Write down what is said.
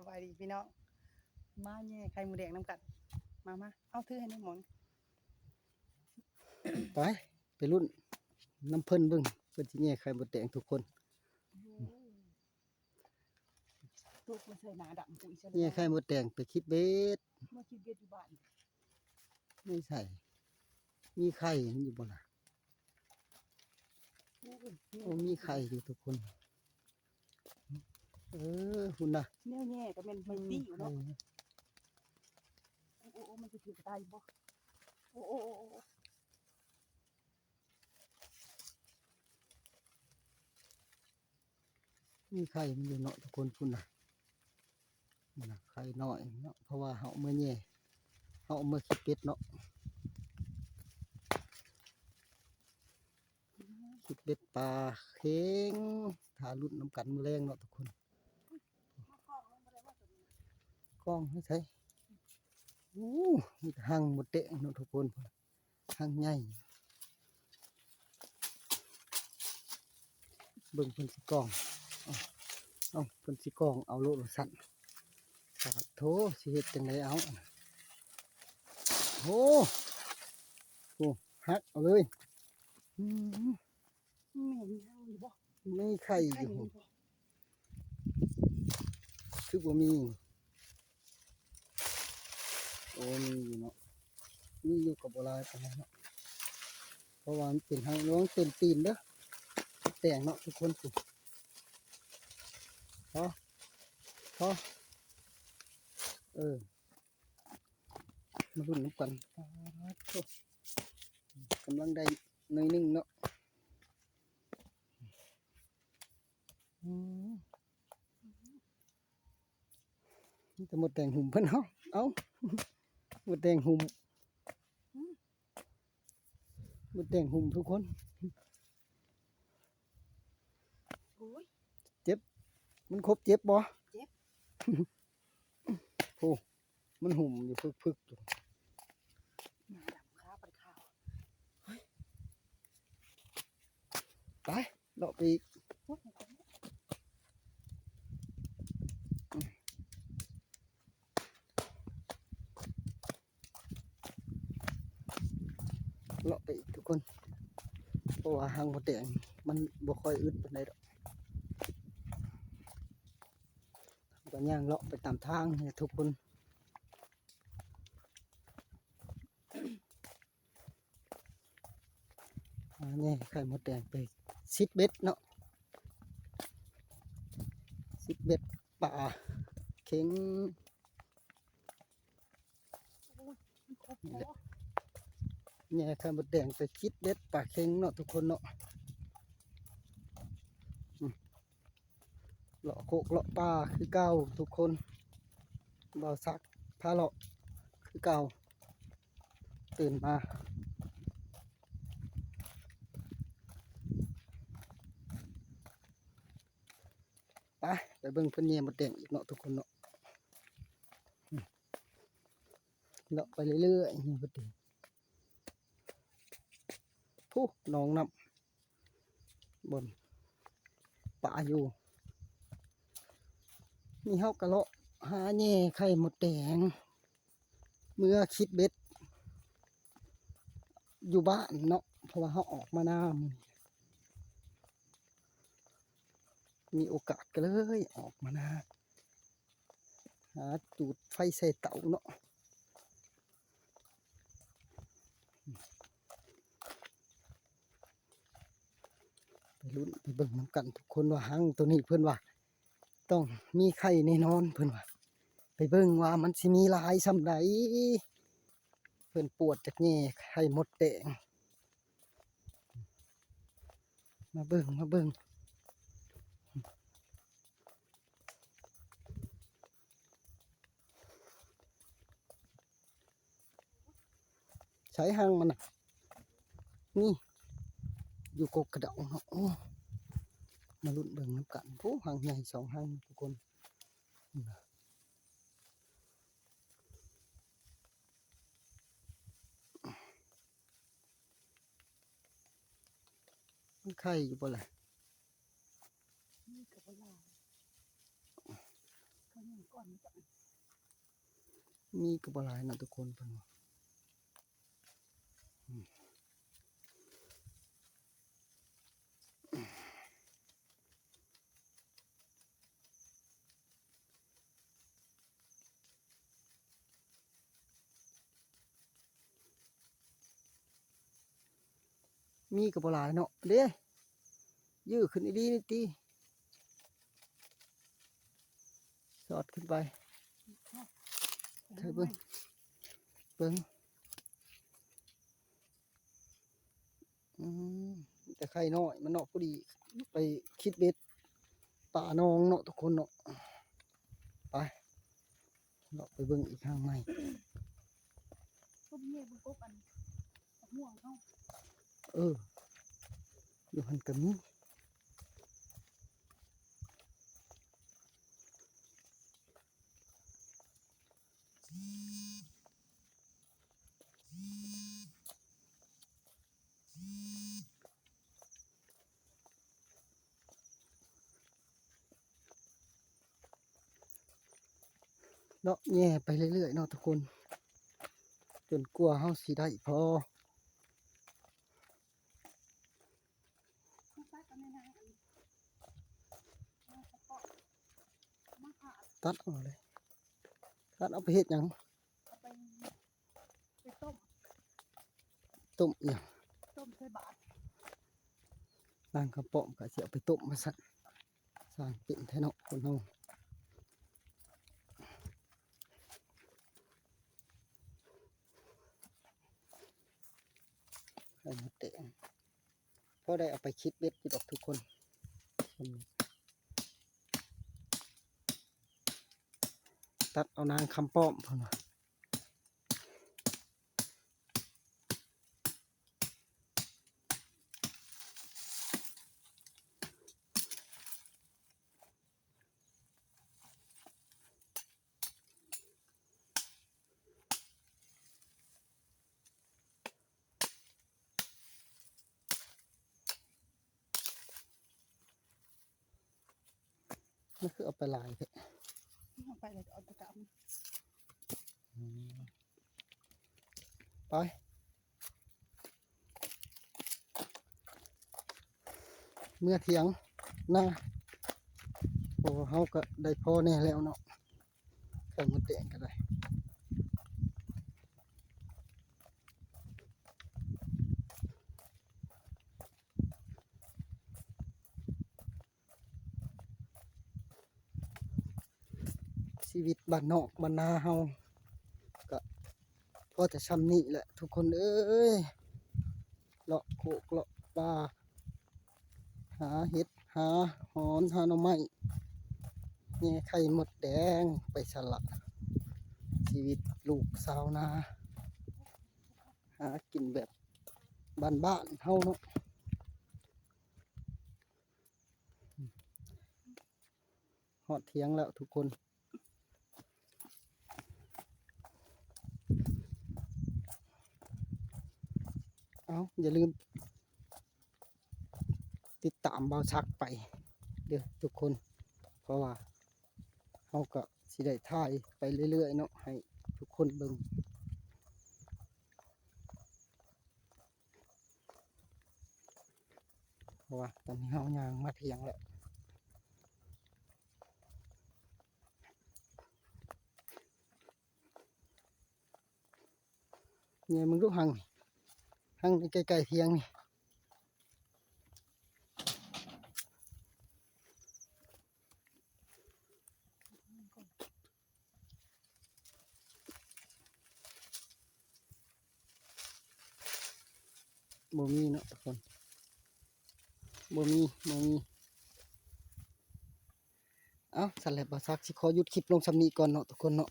ບາຍດີພີ່ນ້ອງ ມາແຍ່ໄຂ່ມົດແດງນຳກັນ. ມາ ມາ ເອົາຖືໃຫ້ແດ່ໝອນ. ໄປ ໄປລຸ້ນນຳເພິ່ນເບິ່ງ ເພິ່ນຊິແຍ່ໄຂ່ມົດແດງທຸກຄົນ. ໂອ້ ຕົກມາໃສ່ໜ້າດຳປຸ້ຍຊະແລ້ວ. ແຍ່ໄຂ່ມົດແດງໄປຄິດເບັດ ມາຄິດເບັດຢູ່ບ້ານ. ໃນໃສ ມີໄຂ່ມັນຢູ່ບໍ່ລະ? ໂອ້ຍ ໂອ້ ມີໄຂ່ຢູ່ທຸກຄົນ. ເອີ ພຸ້ນນະ ແນວແຍ່ກໍແມ່ນໄມ້ຕີຢູ່ເນາະ. ອືມ ໂອ້ ໂອ້ ໂອ້ ມັນຊິຖືກຕາຍຢູ່ບໍ່? ໂອ້ ໂອ້ ໂອ້ ໂອ້ ມີໄຂ່ມັນຢູ່ເນາະທຸກຄົນ. ພຸ້ນນະ ນັ້ນນະ ໄຂ່ນ້ອຍເນາະ ເພາະວ່າເຮົາເອົາມາແຍ່ ເຮົາເອົາມາຄິດເບັດເນາະ ຄິດເບັດປາເຄັງ. ຖ້າລຸ້ນນຳກັນມື້ແລງເນາະທຸກຄົນ. ກ້ອງໃຫ້ໃສ? ໂອ້ ມີແຕ່ຮັງມົດແດງເນາະທຸກຄົນ. ຮັງໃຫຍ່ ເບິ່ງເພິ່ນຊິກ້ອງ. ເອົາ ເອົາ ເພິ່ນຊິກ້ອງເອົາໂລດວ່າຊັ້ນ. ປາດໂທ ຊິເຮັດຈັ່ງໃດເອົາ. ໂອ້ ໂອ້ ຫັກເອົາເລີຍ. ອືມ ແມ່ນຍັງຢູ່ບໍ່? ມີໄຂ່ຢູ່ ໄຂ່ຢູ່ບໍ່? ຄືບໍ່ມີ. ໂອ້ ມີຢູ່ເນາະ ມີຢູ່ກໍບໍ່ຫຼາຍປານໃດເນາະ ເພາະວ່າມັນເປັນຮັງລວງເຕັມຕີນເດີ້ ແຕງເນາະທຸກຄົນ. ພໍ ພໍ ເອີ ມາລຸ້ນນຳກັນ. ປາດໂທ ກຳລັງໄດ້ໜ້ອຍໜຶ່ງເນາະ. ອືມ ມີແຕ່ມົດແດງຫຸ້ມເພິ່ນເນາະ. ເອົ້າ ມົດແດງຫຸ້ມ ໝົດແດງຫຸ້ມທຸກຄົນ. ໂອ້ຍ ເຈັບ ມັນຄົບເຈັບບໍ່? ເຈັບ ໂອ້ ມັນຫຸ້ມຢູ່ ພຶກໆ ຢູ່. ໜ້າດຳຂາບໍ່ໄດ້ຂາວ. ເຮີ້ຍ ໄປ ເລາະໄປອີກ. ເລາະໄປອີກທຸກຄົນ ເພາະວ່າຮັງມົດແດງມັນບໍ່ຄ່ອຍອຶດປານໃດດອກ. ເຮົາກໍຍ່າງເລາະໄປຕາມທາງນີ້ແຫຼະທຸກຄົນ. ຫາແຍ່ໄຂ່ມົດແດງໄປຊິດເບັດເນາະ ຊິດເບັດປາເຄັງ. ນີ້ແຫຼະ ແຍ່ໄຂ່ມົດແດງໄປຊິດເບັດປາເຄັງເນາະທຸກຄົນເນາະ. ອືມ ເລາະໂຄກເລາະປ່າຄືເກົ່າທຸກຄົນ ບ່າວສັກພາເລາະຄືເກົ່າ ຕື່ນມາ. ໄປ ໄປເບິ່ງເພິ່ນແຍ່ມົດແດງອີກເນາະທຸກຄົນເນາະ. ເລາະໄປເລື້ອຍໆ ນີ້ເພິ່ນ ພຸ້ນ ໜອງນ້ຳ ບ່ອນປາຢູ່. ນີ້ເຮົາກະເລາະຫາແຍ່ໄຂ່ມົດແດງ ເມືອຄິດເບັດຢູ່ບ້ານເນາະ ເພາະວ່າເຮົາອອກມານາ ມີໂອກາດກະເລີຍອອກມານາ ຫາຈູດໄຟໃສ່ເຕົາເນາະ. ໄປລຸ້ນໄປເບິ່ງນຳກັນທຸກຄົນວ່າຮັງໂຕນີ້ເພິ່ນວ່າຕ້ອງມີໄຂ່ແນ່ນອນເພິ່ນວ່າ. ໄປເບິ່ງວ່າມັນຊິມີຫຼາຍສ່ຳໃດ. ເພິ່ນປວດຈັກແຍ່ໄຂ່ມົດແດງ. ມາເບິ່ງ ມາເບິ່ງ ໃສຮັງມັນນະ? ນີ້ ຢູ່ກົກກະເດົາເນາະ. ໂອ້ ມາລຸ້ນເບິ່ງນຳກັນ. ໂອ້ ຮັງໃຫຍ່ສອງຮັງທຸກຄົນ. ມັນໄຂ່ຢູ່ບໍ່ລະ? ມັນກໍບໍ່ຫຼາຍ ກໍຍັງ ມີກໍບໍ່ຫຼາຍເນາະທຸກຄົນ ເພິ່ນວ່າ ອືມ ມີກໍບໍ່ຫຼາຍເນາະ ເດ້ ຢື້ຂຶ້ນອີ່ຫຼີນີ້ຕິ ສອດຂຶ້ນໄປ ເທີເບິ່ງ ເບິ່ງ ອືມ ແຕ່ໄຂ່ນ້ອຍມັນເນາະ ພໍດີໄປຄິດເບັດປາໜອງເນາະທຸກຄົນເນາະ ໄປ ເລາະໄປເບິ່ງອີກທາງໃໝ່ ຕົ້ນເຫຍື່ອມັນກົກອັນ ໝາກມ່ວງເຮົາ ເອີ ຢູ່ຫັ້ນກໍມີ ເລາະແຍ່ໄປເລື້ອຍໆເນາະທຸກຄົນ ຈົນກວ່າເຮົາຊິໄດ້ພໍ ຕັດເອົາເລີຍ ຕັດເອົາໄປເຮັດຫຍັງ? ເອົາໄປ ໄປຕົ້ມ ຕົ້ມອີ່ຫຍັງ? ຕົ້ມໃສ່ບາດ ລ້າງກະປອມກະຊິເອົາໄປຕົ້ມວ່າຊັ້ນ ສ້າງເປັນແທ້ເນາະຄົນເຮົາ ໄຂ່ມົດແດງ ພໍໄດ້ເອົາໄປຄິດເບັດຢູ່ດອກທຸກຄົນ ຕັດເອົານາງຄຳປ້ອມເພິ່ນວ່າ ມັນຄືເອົາໄປຫຼາຍແທ້? ເອົາໄປແລ້ວກໍເອົາຕະກະອອກມາ ອືມ ໄປ ເມືອຖຽງນາ ໂອ້ ເຮົາກໍໄດ້ພໍແດ່ແລ້ວເນາະ ໄຂ່ມົດແດງກໍໄດ້ ຊີວິດບ້ານນອກບ້ານນາເຮົາກະພໍແຕ່ຊ່ຳນີ້ແຫຼະທຸກຄົນເອີຍ ເລາະໂຄກເລາະປ່າ ຫາເຫັດຫາຫອນຫາໜໍ່ໄມ້ ແຍ່ໄຂ່ມົດແດງໄປຊັ້ນລະ ຊີວິດລູກຊາວນາ ຫາກິນແບບບ້ານໆເຮົາເນາະ. ຮອດຖຽງແລ້ວທຸກຄົນ ເອົ້າ ຢ່າລືມຕິດຕາມບ່າວສັກໄປເດີ້ທຸກຄົນ ເພາະວ່າເຮົາກໍຊິໄດ້ຖ່າຍໄປເລື້ອຍໆເນາະ ໃຫ້ທຸກຄົນເບິ່ງ. ເພາະວ່າຕອນນີ້ເຮົາຍ່າງມາຖຽງແລ້ວ ແຍ່ເບິ່ງດູຫັ້ງ ຫັ້ງໃກ້ໆຖຽງນີ້. ບໍ່ມີເນາະທຸກຄົນ ບໍ່ມີ ບໍ່ມີ. ເອົ້າ ຊັ້ນແຫຼະ ບ່າວສັກຊິຂໍຢຸດຄລິບລົງຊ່ຳນີ້ກ່ອນເນາະທຸກຄົນເນາະ.